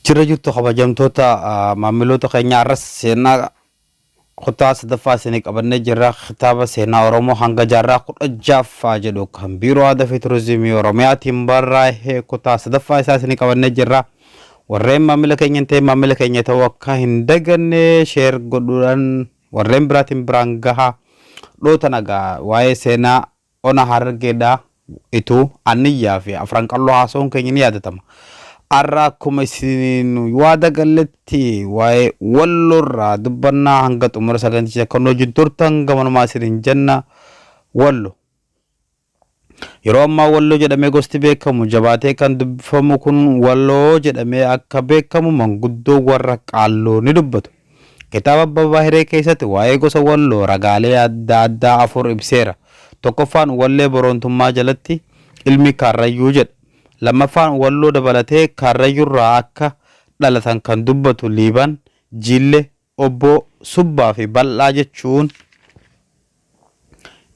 Jirra jirtu kabajamtoota maamiloota keenya har'as seenaa kutaa sadaffaa isinii qabannee jirra. Kitaaba seenaa Oromoo hanga jaarraa 16ffaa jedhu kan Biiroo Aadaa fi Turizimii Oromiyaatiin barraa'e kutaa sadaffaa isaa isinii qabannee jirra. Warreen maamila keenya hin ta'in maamila keenya ta'uu akka hin daganne sheer godhuudhaan warreen biraatiin biraan gahaa. Dhoota nagaa waa'ee seenaa Ona Harargeedhaa, Ituu, Anniyyaa fi Afran Qalloo haasa'uun keenya ni yaadatama. Har'a akkuma isin waada galletti waa'ee Walloo irraa dubbannaa hanga xumura saganticha akka nu wajjin turtan gamanumaa isiniin jenna. Wallo. Yeroo ammaa Walloo jedhamee gosti beekamu jabaatee kan dubbifamu kun Waloo jedhamee akka beekamu manguddoo warra Qaalluu ni dubbatu. Kitaaba Abba Baahiree keessatti waa'ee gosa Walloo ragaalee adda addaa 4 ibseera. Tokkoffaan Wallee Boroontummaa jalatti ilmi Kaarrayyuu jedha. Lammaffaan Walloo dabalatee Kaarrayyurraa akka dhalatan kan dubbatu Liiban, Jiille, Obboo, Subbaa fi Bal'aa jechuun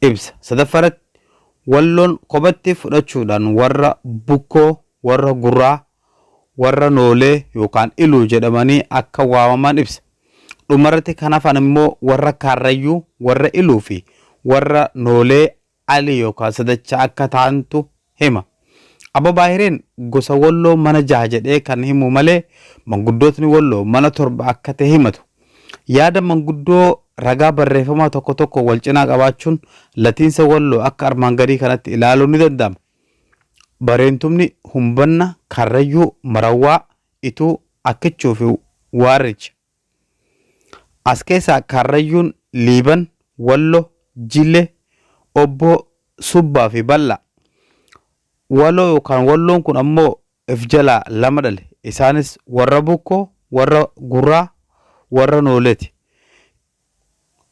ibsa. Sadaffaarratti Walloon kophatti fudhachuudhaan warra Bukkoo, warra Gurraa, warra Noolee yookaan Iluu jedhamanii akka waamaman ibsa. Dhumarratti kan hafan immoo warra Kaarrayyuu, warra Iluu fi warra Noolee Ali yookaan Sadacha akka ta'antu hima. Abba Baahireen gosa Walloo mana jaha jedhee kan himu malee manguddootni Walloo mana 7 akka ta'e himatu. Yaada manguddoo ragaa barreeffamaa tokko tokko wal cinaa qabaachuun latiinsa Walloo akka armaan gadii kanatti ilaaluun ni danda'ama. Bareentumni Humbanna, Karrayyuu, Marawwaa, Ituu, Akkichuu fi Waarricha. As keessaa Karrayyuun Liiban, Wallo, Jile, Obboo, Subbaa fi Bal'aa. Waloo yookaan Walloon kun ammoo if jalaa lama dhale. Isaanis warra Bukkoo, warra Gurraa, warra Nooleeti.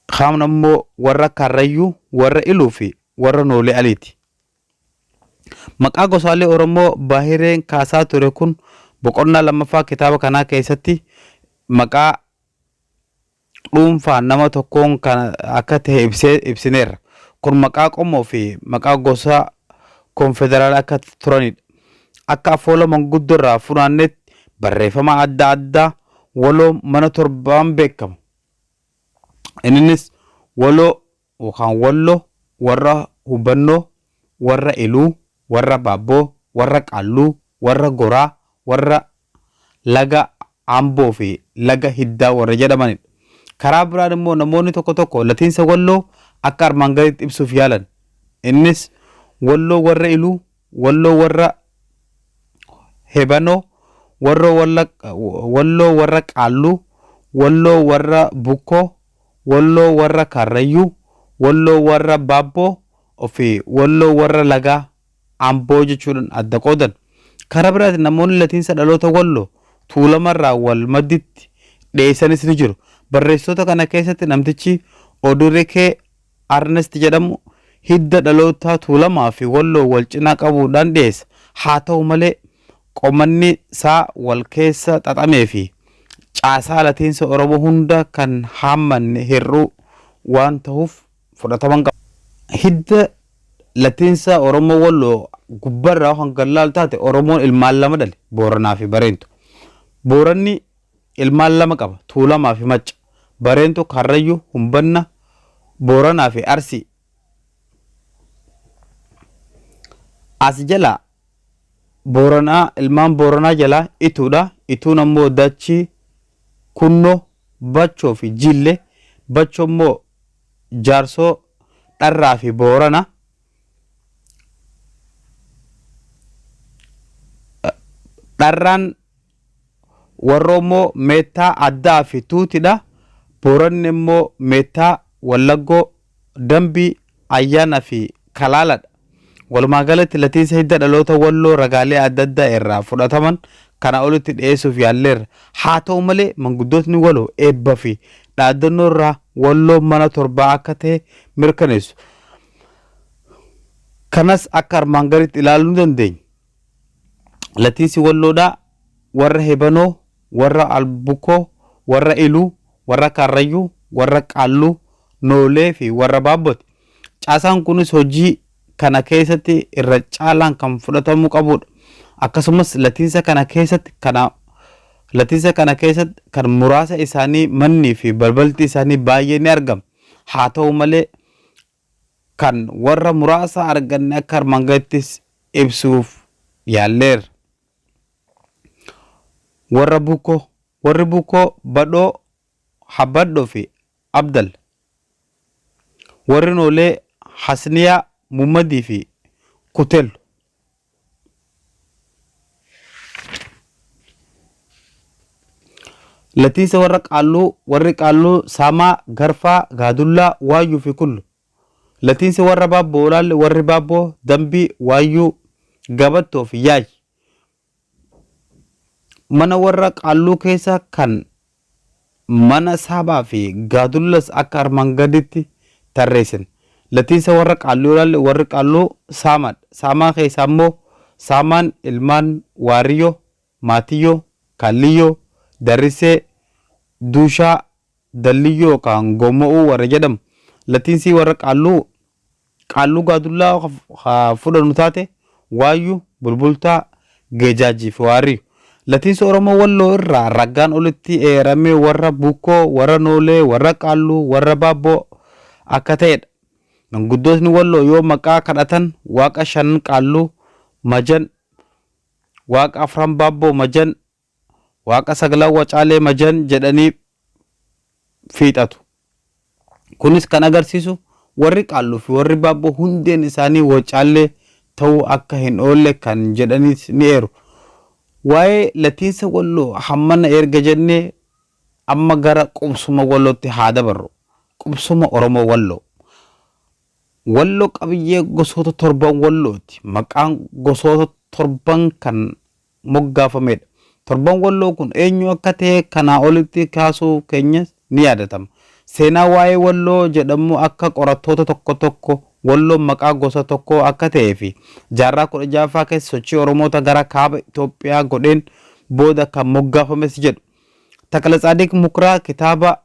Kaan ammoo warra Karrayyuu, warra Iluu fi warra Noolee Aliiti. Maqaa gosaalee Oromoo Baahireen kaasaa ture kun boqonnaa lammaffaa kitaaba kanaa keessatti maqaa dhuunfaan nama tokkoon kan akka ta'e ibsee ibsineerra. Kun maqaa qomoo fi maqaa gosa konfederaala akka turanidha. Akka afoola manguddoo irraa funaannetti barreeffama adda addaa waloo mana torbaan beekama. Innis waloo yookaan Wallo, warra Hubannoo, warra Iluu, warra Baabboo, warra Qaalluu, warra Goraa, warra Laga Amboo fi Laga Hiddaa warra jedhamanidha. Karaa biraan immoo namoonni tokko tokko latiinsa Walloo akka armaan gaditti ibsuuf yaalan. Innis Walloo warra Iluu, Walloo warra Hebanoo, Walloo warra Qaalluu, Walloo warra Bukkoo, Walloo warra Karrayyuu, Walloo warra Baabboo fi Walloo warra Lagaa Amboo jechuudhaan adda qoodan. Karaa biraatiin namoonni latiinsa dhaloota Walloo Tuulamarraa wal madditti dhiyeessanis ni jiru. Barreessitoota kana keessatti namtichi Odurikee Arnest jedhamu hidda dhalootaa Tuulamaa fi Walloo wal cinaa qabuudhaan dhiyeessa. Haa ta'u malee qomanni saa wal keessa xaxamee fi caasaa latiinsa Oromoo hunda kan haammanne hir'uu waan tahuuf fudhatama hin qabu. Hidda latiinsa Oromoo Walloo gubbarraa kan gad laalu taate Oromoon ilmaan lama dhale, Booranaa fi Bareentu. Booranni ilmaan lama qaba, Tuulamaa fi Macca. Bareentu Karrayyu, Humbanna, Booranaa fi Arsii. As jalaa Booranaa ilmaan Booranaa jalaa Ituudha. Ituun ammoo Dachii, Kunnoo, Bachoo fi Jille. Bachoo immoo Jaarsoo, Dharraa fi Boorana. Dharraan Warroo immoo Meettaa, Addaa fi Tuutidha. Booranni immoo Meettaa, Wallaggoo, Dambii, Ayyaana fi Kalaaladha. Walumaa galatti latiinsa hidda dhaloota Walloo ragaalee adda addaa irraa fudhataman kana olitti dhiyeessuuf yaalleerra. Haa ta'u malee manguddootni Waloo eebba fi dhaaddannoo irraa Walloon mana torbaa akka ta'e mirkaneessu. Kanas akka armaan gaditti ilaaluu ni dandeenya. Latiinsi Walloodhaa warra Hebanoo, warra Albukoo, warra Iluu, warra Karrayyuu, warra Qaalluu, Noolee fi warra Baabboti. Caasaan kunis hojii kana keessatti irra caalaan kan fudhatamuu qabudha. Akkasumas latiinsa kana keessatti kana Latiinsa kana keessatti kan muraasa isaanii mannii fi balbalti isaanii baay'ee ni argama. Haa ta'u malee kan warra muraasa arganne akka armaan gadittis ibsuuf yaalleerra. Warra Bukoo Warri Bukoo Badhoo, Habbadhoo fi Abdal. Warri Noolee Hasniyaa, Mummadii fi Kutello. Latiinsa warra Qaalluu Warri Qaalluu Saamaa, Garfaa, Gaadullaa, Waayyuu fi Kullu. Latiinsi warra Baabboo Olaalle Warri Baabboo Dambii, Waayyuu, Gabattoo fi Yaay. Mana warra Qaalluu keessa kan mana Saabaa fi Gaadullas akka armaan gaditti tarreessina. Latiinsa warra Qaalluu yoo ilaalle warri Qaalluu Saamaadha. Saamaa keessaa immoo Saamaan ilmaan Waariyoo, Maatiyyoo, Kaalliyyoo, Darrissee, Duushaa, Dalliyyoo yookaan Gomo'uu warra jedhamu. Latiinsii warra Qaalluu Qaalluu Gaadullaa haa fudhannu taate Waayyu, Bulbultaa, Geejaajii fi Waariyyu. Latiinsa Oromoo Walloo irraa ragaan olitti eerame warra Bukkoo, warra Noolee, warra Qaalluu, warra Baabboo akka ta'edha. Manguddootni Walloo yoo maqaa kadhatan Waaqa shanan Qaalluu, Majan, Waaqa afran Baabboo Majan, Waaqa sagalan Wacaalee Majan jedhanii fiixatu. Kunis kan agarsiisu warri Qaalluu fi warri Baabboo hundeen isaanii Wacaallee ta'uu akka hin oolle kan jedhanis ni eeru. Waa'ee latiinsa Walloo hammana erga jennee amma gara qubsuma Wallootti haa dabarru. Qubsuma Oromoo Walloo. Wallo qabiyyee gosoota torban Wallooti. Maqaan gosoota torban kan moggaafameedha. Torban Walloo kun eenyu akka ta'e kanaa olitti kaasuu keenyas ni yaadatama. Seenaa waa'ee Walloo jedhamu akka qorattoota tokko tokko Walloon maqaa gosa tokkoo akka ta'ee fi jaarraa 16ffaa keessa sochii Oromoota gara kaaba Itoophiyaa godheen booda kan moggaafames jedhu. Taklatsaadiq Mukraa kitaaba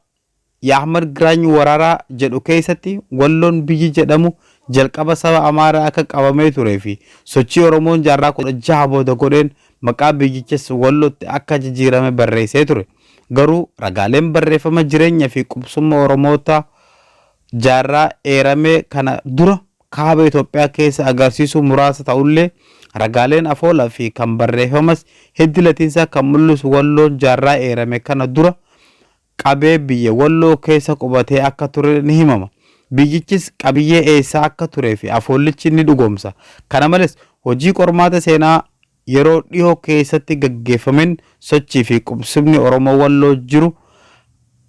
Y'Ahmad Giraany Wararaa jedhu keessatti Walloon biyyi jedhamu jalqaba saba Amaaraa akka qabamee turee fi sochii Oromoon jaarraa 16 booda godheen maqaa biyyichas Wallootti akka jijiirame barreessee ture. Garuu ragaaleen barreeffama jireenya fi qubsumma Oromoota jaarraa eerame kana dura kaaba Itoophiyaa keessa agarsiisuu muraasa ta'ullee ragaaleen afoola fi kan barreeffamas hiddi latiinsaa kan mul'isu Walloon jaarraa eerame kana dura qabee biyya Walloo keessa qubatee akka ture ni himama. Biyyichis qabiyyee eessaa akka turee fi afoollichi ni dhugoomsa. Kana malees, hojii qormaata seenaa yeroo dhihoo keessatti gaggeeffameen sochii fi qubsumni Oromoo Walloo jiru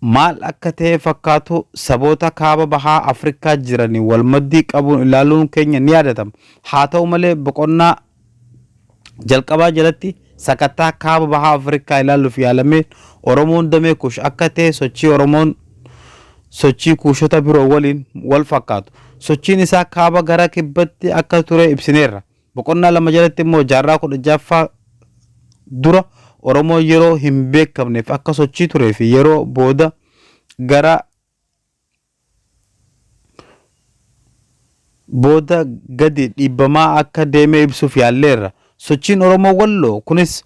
maal akka ta'e fakkaatu saboota kaaba bahaa Afrikaa jiraniin walmaddii qabuun ilaaluun keenya ni yaadatama. Haata'u malee, boqonnaa jalqabaa jalatti sakattaa kaaba baha Afrikaa ilaaluuf yaalameen Oromoon damee Kuush akka ta'e sochii Oromoon sochii Kuushota biroo waliin wal fakkaatu. Sochiin isaa kaaba gara kibbatti akka ture ibsineerra. Boqonnaa 2 jalatti immoo jaarraa 16ffaa dura Oromoon yeroo hin beekamneef akka sochii turee fi yeroo booda gara booda gadi dhiibbamaa akka deeme ibsuuf yaalleerra. Sochiin Oromoo Walloo kunis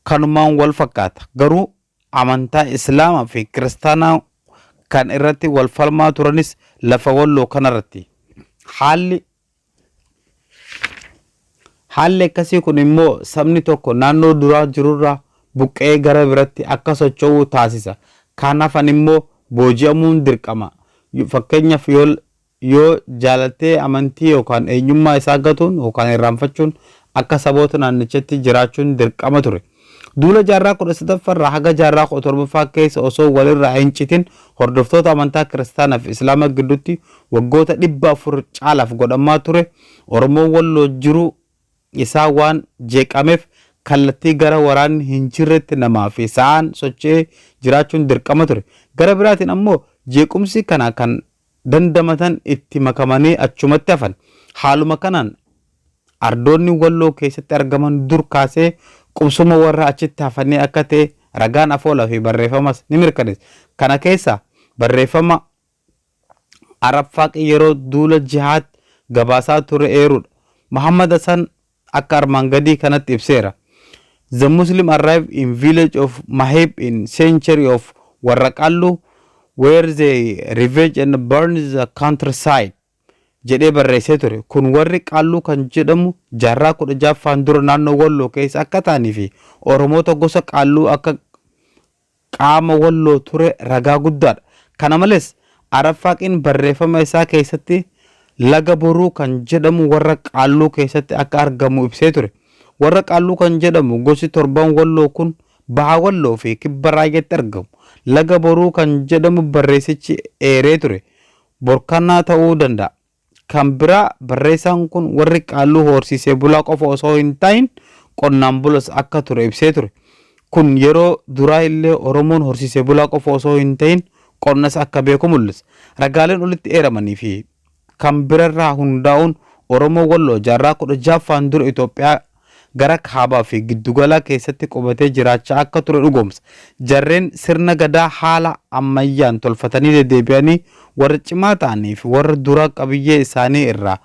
kanumaan wal fakkaata. Garuu amantaa Islaamaa fi Kiristaanaa kan irratti wal falmaa turanis lafa Walloo kanarratti. Haalli Haalli akkasii kun immoo sabni tokko naannoo duraa jirurraa buqqa'ee gara biratti akka socho'u taasisa. Kaan hafan immoo booji'amuun dirqama. Fakkeenyaaf yoo yoo jaalatee amantii yookaan eenyummaa isaa gatuun yookaan irraanfachuun akka saboota naannichatti jiraachuun dirqama ture. Duula jaarraa 13ffaa irraa haga jaarraa 17ffaa keessa osoo walirraa hin citin hordoftoota amantaa Kiristaanaa fi Islaamaa gidduutti waggoota 400 caalaaf godhamaa ture Oromoon Walloo jiruu isaa waan jeeqameef kallattii gara waraanni hin jirretti namaa fi sa'aan socho'ee jiraachuun dirqama ture. Gara biraatiin ammoo jeequmsi kana kan dandamatan itti makamanii achumatti hafan. Haaluma kanaan ardoonni Walloo keessatti argaman dur kaasee qubsuma warra achitti hafanii akka ta'e ragaan afoola fi barreeffamas ni mirkaneessa. Kana keessaa barreeffama Arab Faaqii yeroo duula Jihaad gabaasaa ture eeruudha. Muhammad Hasan akka armaan gadii kanatti ibseera. The Muslim arrived in village of Mahib in century of Warra Qaallu where they ravaged and burned the countryside jedhee barreessee ture. Kun warri Qaalluu kan jedhamu jaarraa 16ffaan dura naannoo Walloo keessa akka ta'anii fi Oromoota gosa Qaalluu akka qaama Walloo ture ragaa guddaadha. Kana malees, Arab Faaqiin barreeffama isaa keessatti Laga Boruu kan jedhamu warra Qaalluu keessatti akka argamu ibsee ture. Warra Qaalluu kan jedhamu gosi torban Walloo kun Baha Walloo fi Kibba Raayyaatti argamu. Laga Boruu kan jedhamu barreessichi eeree ture Borkanaa ta'uu danda'a. Kan biraa barreessaan kun warri Qaalluu horsiisee bulaa qofa osoo hin ta'in qonnaan bulas akka ture ibsee ture. Kun yeroo duraa illee Oromoon horsiisee bulaa qofa osoo hin ta'in qonnas akka beeku mul'isa. Ragaaleen olitti eeramanii fi kan birarraa hundaa'uun Oromoo Walloo jaarraa 16ffaan dura Itoophiyaa gara kaabaa fi giddugalaa keessatti qubatee jiraachaa akka ture dhugoomsa. Jarreen sirna Gadaa haala ammayyaan tolfatanii deddeebi'anii warra cimaa ta'anii fi warra duraa qabiyyee isaanii irraa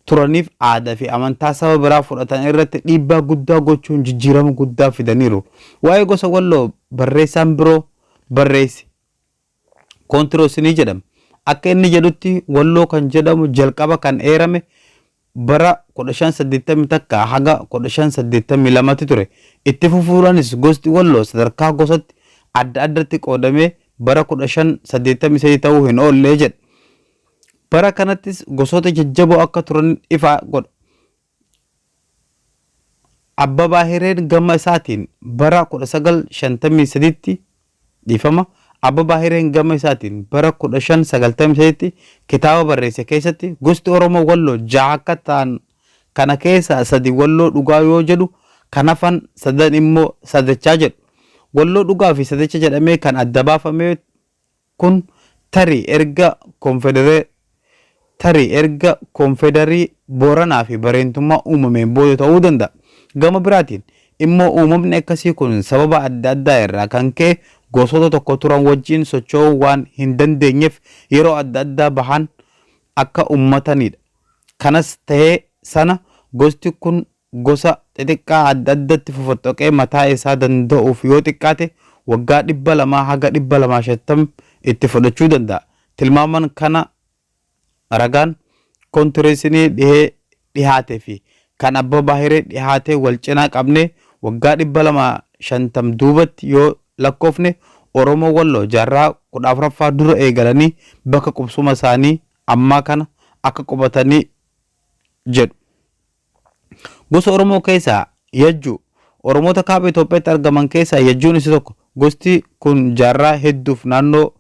turaniif aadaa fi amantaa saba biraa fudhatan irratti dhiibbaa guddaa gochuun jijjiirama guddaa fidaniiru. Waa'ee gosa Walloo barreessaan biroo barreesse Koontiroosinii jedhama. Akka inni jedhutti Walloo kan jedhamu jalqaba kan eerame bara 1581 haga 1582tti ture. Itti fufuudhaanis gosti Walloo sadarkaa gosatti adda addatti qoodamee bara 1583 ta'uu hin oolle jedha. Bara kanattis gosoota jajjaboo akka turan ifa godha. Abbabaa Hireen gama isaatiin bara 1953tti dhiifama Abbabaa Hireen gama isaatiin bara 1593tti kitaaba barreesse keessatti gosti Oromoo Walloo jaha akka ta'an kana keessaa sadi Walloo dhugaa yoo jedhu kan hafan sadan immoo sadachaa jedhu. Walloo dhugaa fi sadacha jedhamee kan adda baafame kun tarii erga konfederee tarii erga konfederii Booranaa fi Bareentummaa uumameen booda ta'uu danda'a. Gama biraatiin immoo uumamni akkasii kun sababa adda addaa irraa kan ka'e gosoota tokko turan wajjin socho'uu waan hin dandeenyeef yeroo adda addaa bahan akka uummataniidha. Kanas ta'ee sana gosti kun gosa xixiqqaa adda addatti fofottoqee mataa isaa danda'uuf yoo xiqqaate waggaa 200 haga 250 itti fudhachuu danda'a. Tilmaaman kana ragaan Koontireesinii dhihaate fi kan Abbabaa Hiree dhihaate wal cinaa qabnee waggaa 250 duubatti yoo lakkoofne Oromoo Walloo jaarraa 14ffaa dura eegalanii bakka qubsuma isaanii ammaa kana akka qubatanii jedhu. Gosa Oromoo keessaa Yajjuu. Oromoota kaaba Itoophiyaatti argaman keessaa Yajjuun isa tokko. Gosti kun jaarraa hedduuf naannoo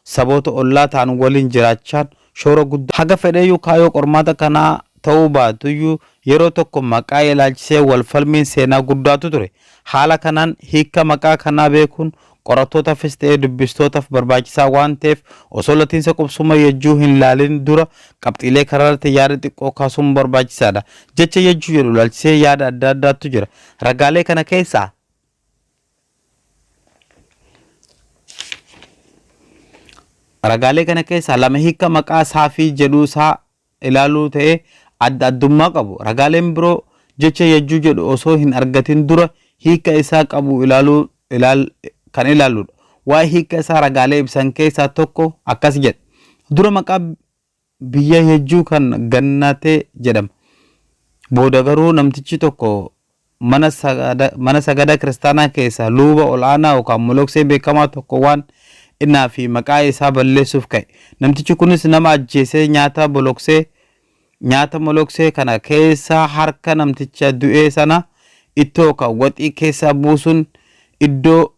saboota ollaa ta'an waliin jiraachaan shoora guddaa. Haga fedheyyuu kaayoo qormaata kanaa ta'uu baatuyyuu yeroo tokko maqaa ilaalchisee wal falmiin seenaa guddaatu ture. Haala kanaan hiika maqaa kanaa beekuun qorattootafis ta'ee dubbistootaf barbaachisaa waan ta'eef osoo latiinsa qubsuma Yejjuu hin laalin dura qabxiilee kanarratti yaada xiqqoo kaasuun barbaachisaadha. Jecha Yejjuu jedhu ilaalchisee yaada adda addaattu jira. Ragaalee kana keessaa. Ragaalee kana keessaa lama hiika maqaa saafii jedhuu isaa ilaaluu ta'ee adda addummaa qabu. Ragaaleen biroo jecha Yajjuu jedhu osoo hin argatin dura hiika isaa qabu ilaaluu ilaal, kan ilaalludha. Waa'ee hiika isaa ragaalee ibsan keessaa tokko akkas jedha. Dura maqaa biyya Yajjuu kan Gannatee jedhama. Booda garuu namtichi tokko mana sagada mana sagada kiristaanaa keessaa luuba ol'aanaa yookaan moloksee beekamaa tokko waan innaa fi maqaa isaa balleessuuf ka'e. Namtichi kunis nama ajjeesee nyaata boloksee nyaata moloksee kana keessa harka namticha du'ee sana ittoo yookaan waxii keessa buusuun iddoo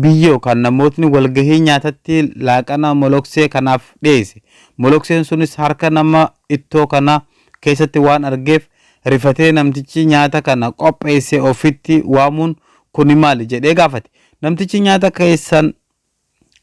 biyyi yookaan namootni walgahii nyaatatti laaqana moloksee kanaaf dhiyeesse. Molokseen sunis harka nama ittoo kana keessatti waan argeef rifatee namtichi nyaata kana qopheesse ofitti waamuun kuni maali jedhee gaafate. Namtichi nyaata keessan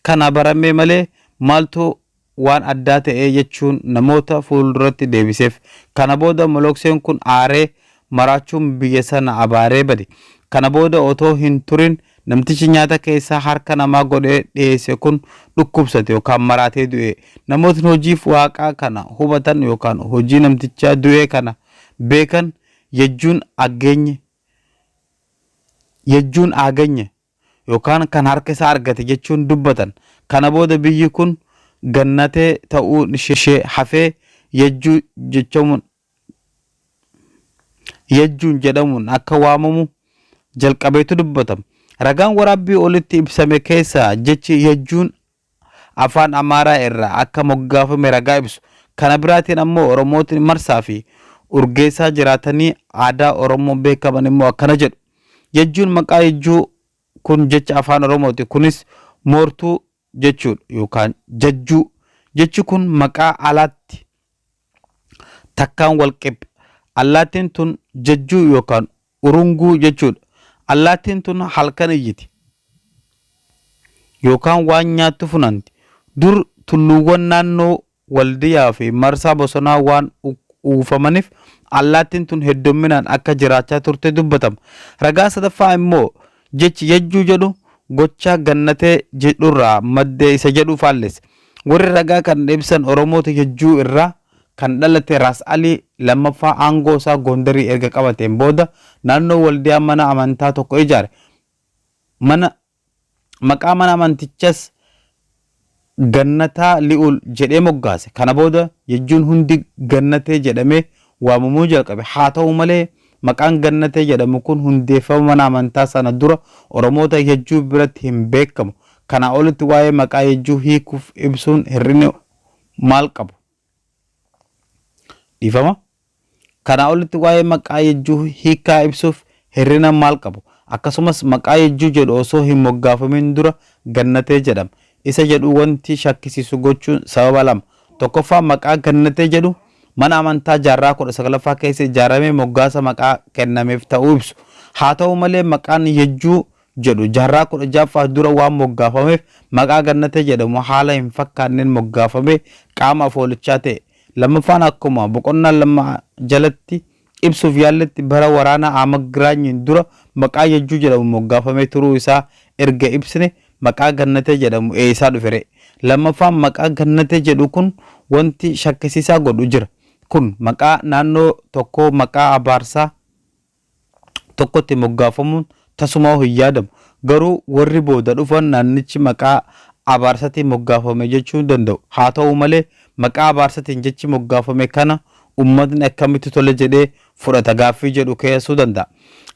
kana baramee malee maaltu waan addaa ta'ee jechuun namoota fuulduratti deebiseef. Kana booda molokseen kun aaree maraachuun biyya sana abaaree bade. Kana booda otoo hin turin namtichi nyaata keessa harka namaa godhee dhiyeesse kun dhukkubsate yookaan maraatee du'e. Namootni hojiif waaqaa kana hubatan yookaan hojii namtichaa du'ee kana beekan Yejjuun aggeenye. Yejjuun Aaganye yookaan kan harka isaa argate jechuun dubbatan. Kana booda biyyi kun Gannatee ta'uun ishee hafee Yejjuu jechamuun Yejjuun jedhamuun akka waamamu jalqabeetu dubbatama. Ragaan waraabbii olitti ibsame keessaa jechi Yejjuun Afaan Amaaraa irraa akka moggaafame ragaa ibsu. Kana biraatiin ammoo Oromootni Marsaa fi Urgeessaa jiraatanii aadaa Oromoon beekaman immoo akkana jedhu. Yejjuun maqaa Yejjuu kun jecha Afaan Oromooti. Kunis moortuu jechuudha yookaan jajjuu. Jechi kun maqaa alaatti takkaan wal qipha. Allaattiin tun jajjuu yookaan urunguu jechuudha. Allaattiin tun halkan iyyiti yookaan waan nyaattu funanti. Dur tulluuwwan naannoo Waldiyaa fi marsaa bosonaa waan uwwifamaniif allaattiin tun heddomminaan akka jiraachaa turte dubbatama. Ragaa sadaffaa immoo jechi Yajjuu jedhu gochaa Gannatee jedhurraa madde isa jedhu faallessa. Warri ragaa kana ibsan Oromoota Yajjuu irraa kan dhalate Raas Alii lammaffaa aangoo isaa Gondarii erga qabateen booda naannoo Waldiyaa mana amantaa tokko ijaare. Mana Maqaa mana amantichas Gannataa Li'ul jedhee moggaase. Kana booda Yejjuun hundi Gannatee jedhamee waamamuu jalqabe. Haa ta'u malee maqaan Gannatee jedhamu kun hundeeffama mana amantaa sana dura Oromoota Yejjuu biratti hin beekamu. Kanaa olitti waa'ee maqaa Yejjuu hiikuuf ibsuun hir'ina maal qabu? Dhiifama. Kanaa olitti waa'ee maqaa Yejjuu hiikkaa ibsuuf hir'ina maal qabu? Akkasumas maqaa Yejjuu jedhu osoo hin moggaafamin dura Gannatee jedhama. Isa jedhu wanti shakkisiisu gochuun sababa lama. Tokkoffaa maqaa Gannatee jedhu mana amantaa jaarraa 19ffaa keessa ijaaramee moggaasa maqaa kennameef ta'uu ibsu. Haa ta'u malee maqaan Yejjuu jedhu jaarraa 16ffaa dura waan moggaafameef maqaa Gannatee jedhamu haala hin fakkaanneen moggaafamee qaama afoolichaa ta'e. Lammaffaan akkuma boqonnaa 2 jalatti ibsuuf yaalletti bara waraana Ahmad Giraanyiin dura maqaa Yejjuu jedhamu moggaafamee turuu isaa erga ibsine maqaa Gannatee jedhamu eessaa dhuferee? Lammaffaan maqaa Gannatee jedhu kun wanti shakkisiisaa godhu jira. Kun maqaa naannoo tokkoo maqaa abaarsaa tokkotti moggaafamuun tasumaa hin yaadamu. Garuu warri booda dhufan naannichi maqaa abaarsatiin moggaafame jechuu danda'u. Haa ta'u malee maqaa abaarsatiin jechi moggaafame kana ummatni akkamitti tole jedhee fudhata gaaffii jedhu kaasuu danda'a.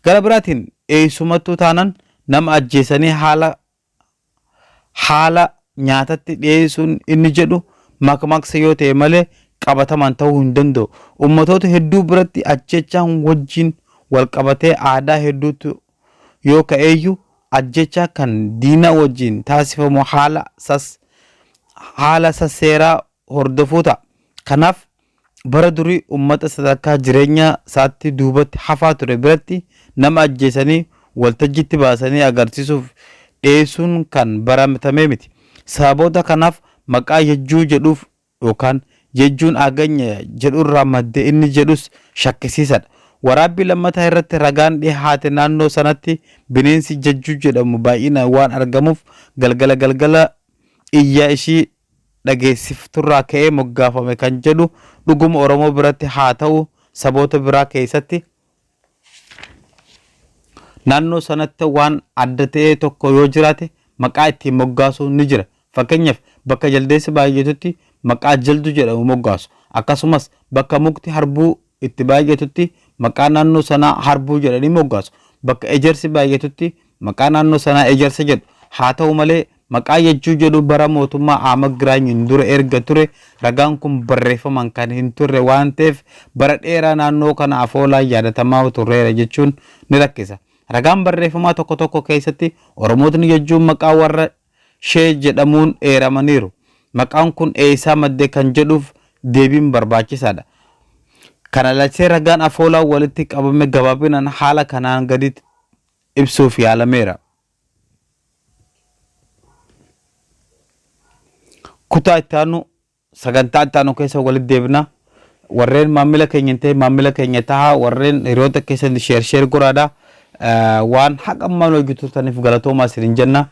Gara biraatiin eessumattuu taanan nama ajjeesanii haala haala nyaatatti dhiyeessuun inni jedhu makmaaksa yoo ta'e malee qabatamaan ta'uu hin danda'u. Ummatoota hedduu biratti ajjeechaan wajjin wal qabatee aadaa hedduutu yoo ka'eeyyu ajjeechaa kan diina wajjin taasifamu haala sas haala sasseeraa hordofuu ta'a. Kanaaf bara durii ummata sadarkaa jireenya isaatti duubatti hafaa ture biratti nama ajjeesanii waltajjiitti baasanii agarsiisuuf dhiyeessuun kan baratamee miti. Sababoota kanaaf maqaa Yejjuu jedhuuf yookaan Yejjuun Aaganya jedhurraa madde inni jedhus shakkisiisadha. Waraabbii lammataa irratti ragaan dhihaate naannoo sanatti bineensi Jajjuu jedhamu baay'inaan waan argamuuf galgala galgala iyya ishii dhageessifturraa ka'ee moggaafame kan jedhu dhuguma Oromoo biratti haa ta'u saboota biraa keessatti naannoo sanatti waan adda ta'e tokko yoo jiraate maqaa ittiin moggaasuun ni jira. Fakkeenyaaf bakka jaldeessi baay'atutti maqaa jaldu jedhamu moggaasu. Akkasumas bakka mukti harbuu itti baay'atutti maqaa naannoo sanaa harbuu jedhanii moggaasu. Bakka ejersi baay'atutti maqaa naannoo sanaa ejersa jedhu. Haa ta'u malee maqaa Yejjuu jedhu bara mootummaa Ahmad Giraanyiin dura erga ture ragaan kun barreeffamaan kan hin turre waan ta'eef bara dheeraa naannoo kana afoolaan yaadatamaa turreera jechuun ni rakkisa. Ragaan barreeffamaa tokko tokko keessatti Oromootni Yejjuun maqaa warra Shee jedhamuun eeramaniiru. Maqaan kun eessaa madde kan jedhuuf deebiin barbaachisaadha. Kana ilaalchisee ragaan afoolaan walitti qabame gabaabinaan haala kanaan gaditti ibsuuf yaalameera. Kutaa itti aanu sagantaa itti aanu keessa walitti deebina. Warreen maamila keenya hin ta'in maamila keenya tahaa warreen hiriyoota keessan sheer sheer godhaadha. Waan haqa ammaan hojii turtaniif galatoomaa isin jenna.